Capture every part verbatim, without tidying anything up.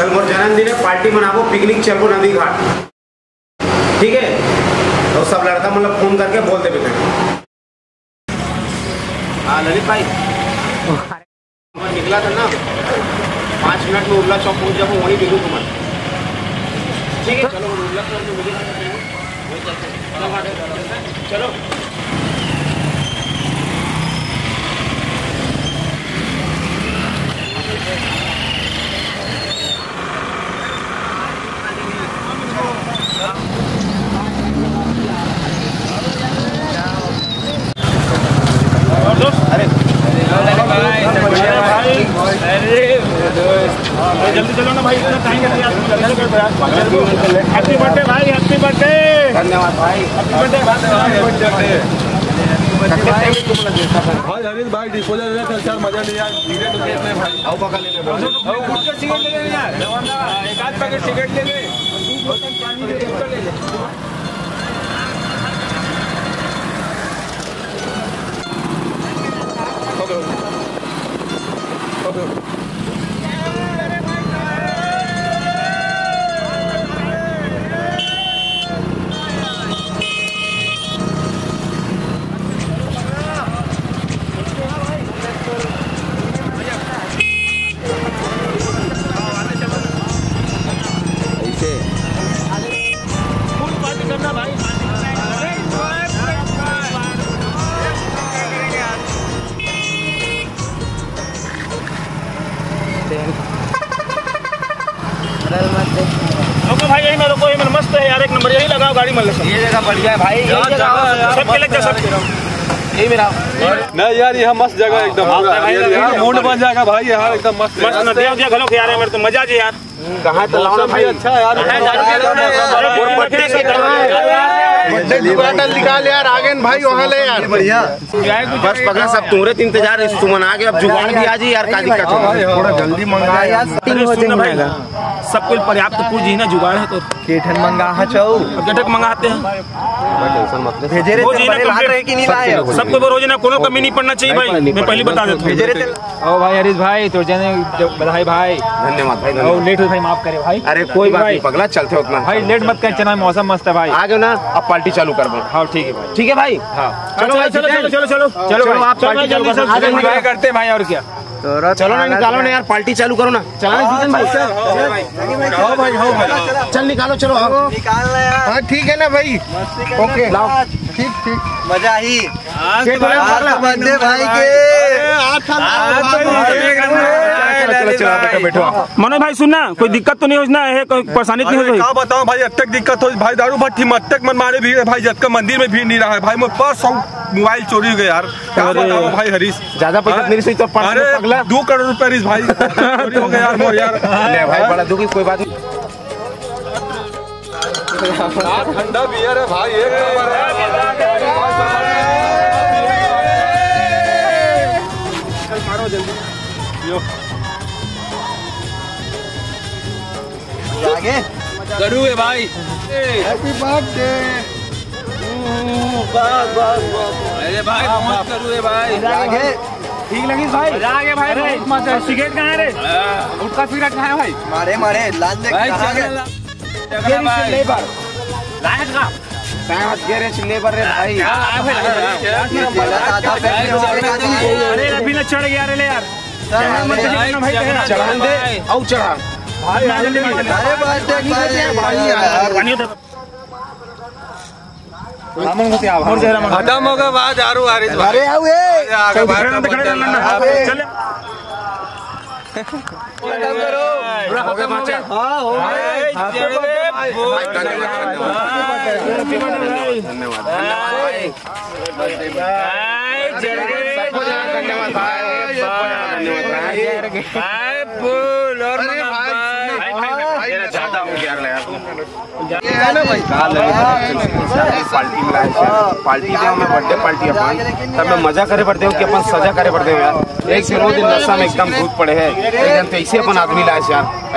मोर जन्मदिन हे, party मनाबो, picnic चलबो नदी घाट, ठीक है? तो सब लड़का मन ला फोन करके बोल देबे। हाँ ललित भाई, मैं निकला था ना, पाँच मिनट में उर्ला चौक पहुँच जाऊँ, वहीं मिलूँ तुम्हें, ठीक है? चलो, उर्ला चौक में मिलूँ। चलो। अरे, अरे भाई, अरे दोस्त, अरे जल्दी चलो ना भाई, इतना टाइम कर दिया तुम, जल्दी कर दो यार। हैप्पी बर्थडे भाई, हैप्पी बर्थडे। धन्यवाद भाई। हैप्पी बर्थडे भाई। भाई हरीश भाई, डिस्पोजल ले ले, चल, चल, मजा नहीं यार, धीरे धीरे में भाई। आओ, पका ले ले, भाई। आओ, गुटखा सिगरेट ले ले यार, एक आध पैकेट सिगरेट ले ले। ऐसे। फुल पार्टी करना भाई। रुको भाई, यही में रुको, यही में मस्त है यार, एक नंबर। यही लगाओ गाड़ी में, ले सब। ये जगह बढ़िया है भाई, यही जगह आओ, सबके लग जा, सबके। यही मेरा। नहीं यार, यहाँ मस्त जगह है एकदम। हाँ, पूरा भाई, हरियाली। भाई, यार, मूड बन जाएगा भाई, यहाँ एकदम मस्त है। मस्त नदिया उदिया घलो किनारे, मेरे तो मजा आ जाए यार। कहाँ तो लाओ ना मौसम भी भाई। अच्छा है यार। कहाँ है गाड़ी? और बर्थडे के कहाँ है? बर्थडे की बॉटल निकाल यार, आगे न भाई, वहाँ ले यार। बढ़िया। बस पगला, सब तुम्हरे तो इंतजार है, तुमन आगे, अब जुगाड़ भी आ जाए यार, का दिक्कत है? थोड़ा जल्दी मंगा यार। अरे सुन ना भाई, सब कुछ पर्याप्त पूंजी ना जुगाड़ है तो के ठन मंगा हा चौ। अब जटक मंगाते हैं। टेंशन मत ले। भेजे रे, वो जी ना तेरे लात complete। रहे कि नहीं लाए? सबको वो रोज ना, कोनो कमी नहीं पड़ना चाहिए भाई, मैं पहली बता देता हूँ। भेजे रे तेरे। ओ भाई हरीश भाई, तो जने बधाई भाई। धन्यवाद भाई, ओ धन्यवाद। लेट हो भाई, माफ करे भाई। अरे कोई बात भाई। नहीं पगला, चलते उतना। भाई लेट मत कर, चना मौसम मस्त है भाई। आ गए ना, अब पार्टी चालू कर दो। हाँ ठीक है भाई। ठीक है भाई। हाँ। चलो चलो भाई, चलो चलो चलो चलो चलो। चलो आप चलो पार्टी भाई, चालू जल्दी कर से दो। एंजॉय करते हैं भाई, और क्या। चलो ना, निकालो ना यार, पार्टी चालू करो ना। चला ना जीतन भाई। हाँ भाई, हाँ भाई। चल निकालो, चलो आओ। निकाल ना यार। हाँ ठीक है ना भाई। ओके। लाओ। ठीक ठीक। मजा आई। आज पेट भरा आज खा ला। बर्थडे भाई के। आज खा ला। आज तो भाई। चलो चलो चलो, बैठो बैठो। मनोज भाई सुन ना, कोई दिक्कत तो नहीं हो ना, है कोई परेशानी तो नहीं हो अरे कोई? का बताओ भाई, अतक दिक्कत हो भाई, दारू भट्टी में अतक मन मारे भीड़ है भाई, जतका मंदिर में भीड़ नहीं रहा है भाई, मोर पर्स और मोबाइल चोरी हो गया यार। का अरे। बताओ भाई हरीश। ज्यादा पैसा हाँ? मेरी से तो पर्स में अरे, पगला। दो करोड़ रुपया हरीश भाई। चोरी हो गया यार, मोर यार। ले भाई, बड़ा दुखी, कोई बात नहीं। क्या ठंडा बियर है भाई, एक नंबर है। चल मारो जल्दी। यो। आगे। करू है भाई। Happy birthday. बस बस बस। अरे भाई, मौज करू है भाई। आगे। ठीक लगी भाई। मजा आ गया भाई, बहुत मजा। सिगरेट कहाँ है रे? हाँ। गुटखा सिगरेट कहाँ है भाई? मारे मारे लाल देख भाई, कहाँ चल गए? रहा। चल रहा भाई। लेबर। लायक का? साहब, गैरेज लेबर रे भाई। क्या बात है? चला दादा, बैठ के चल रहा है। अरे, अभी ना चढ़ गया रे, ले यार। चढ़ा दे। चढ़ा दे, आओ चढ़ा। भाई, अरे, भाई, भाई, भाई, यार। खत्म हो गया, बाहर आ रही। अरे, आओ, ए। आ गया, बाहर का बंदा। खड़े रहना, खड़े रहना। चल। खत्म करो। पूरा खत्म हो गया। हाँ, हो गया। भाई, जय बोल। धन्यवाद, धन्यवाद, धन्यवाद। भाई, जय बोल। सबको जाना, धन्यवाद भाई। भाई, बोल और अरे मंगा भाई, भाई। भाई, भाई, भाई, भाई, ज्यादा हो गया यार। ये है ना भाई? का लगे पार्टी मिला है सर। पार्टी के हमें बर्थडे पार्टी अपन, तब मैं मजा करे पड़ते हो कि अपन सजा करे पड़ते हो यार। एक से दो दिन नशा में एकदम भूत पड़े हैं, लेकिन तो इसे अपन आदमी लाए यार।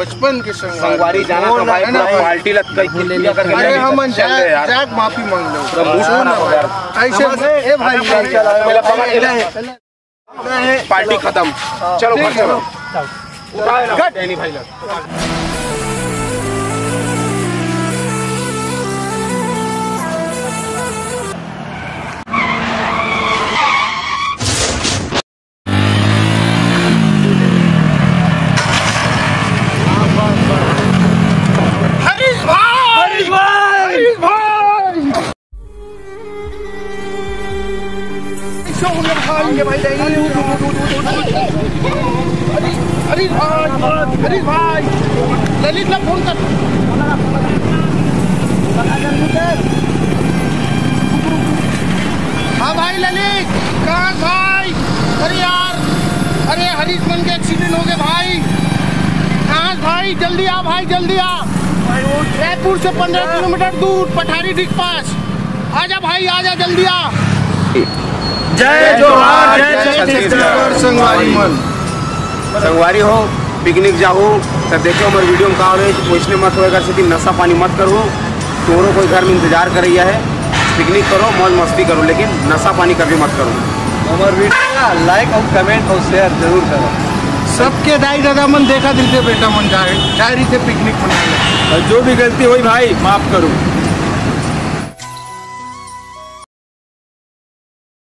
बचपन के संगवारी। संगवारी जाना तो भाई, है ना पूरा भाई? पार्टी ला कई किया करके अरे ले हमन चल रहे जा, यार। जा माफी मांग लो। पूरा मूड खराब हो गया। ऐसे ए भाई, पहले पकड़ ले। पार्टी खत्म, चलो घर चलो। उठाओ ना, डैनी भाई लोग। हरीश भाई, हरीश भाई, हरीश भाई। हरीश भाई, हरीश भाई, ललित ला फोन कर। हाँ भाई ललित, कहाँ भाई? अरे यार, अरे हरीश मन के एक्सीडेंट हो गए भाई। कहाँ भाई? जल्दी आ भाई, जल्दी आ। रायपुर से पंद्रह किलोमीटर दूर पठारी डिग पास। आजा भाई, आजा, जल्दी आ। जय जोहार, जय छत्तीसगढ़। संगवारी मन। संगवारी हो, पिकनिक जाहू, त देखो हमर वीडियो में का हो रही, तो इसने मत होएगा से कि नशा पानी मत करू, तोरो कोई घर में इंतजार कर रही है, पिकनिक करो, मौज मस्ती करो, लेकिन नशा पानी कभी मत करो। हमर वीडियो ला लाइक और कमेंट और शेयर जरूर करो। सबके दाई दादा मन देखा दिल से बेटा मन जाए, जाए रही थे पिकनिक मनाने। और जो भी गलती हुई भाई, माफ करो।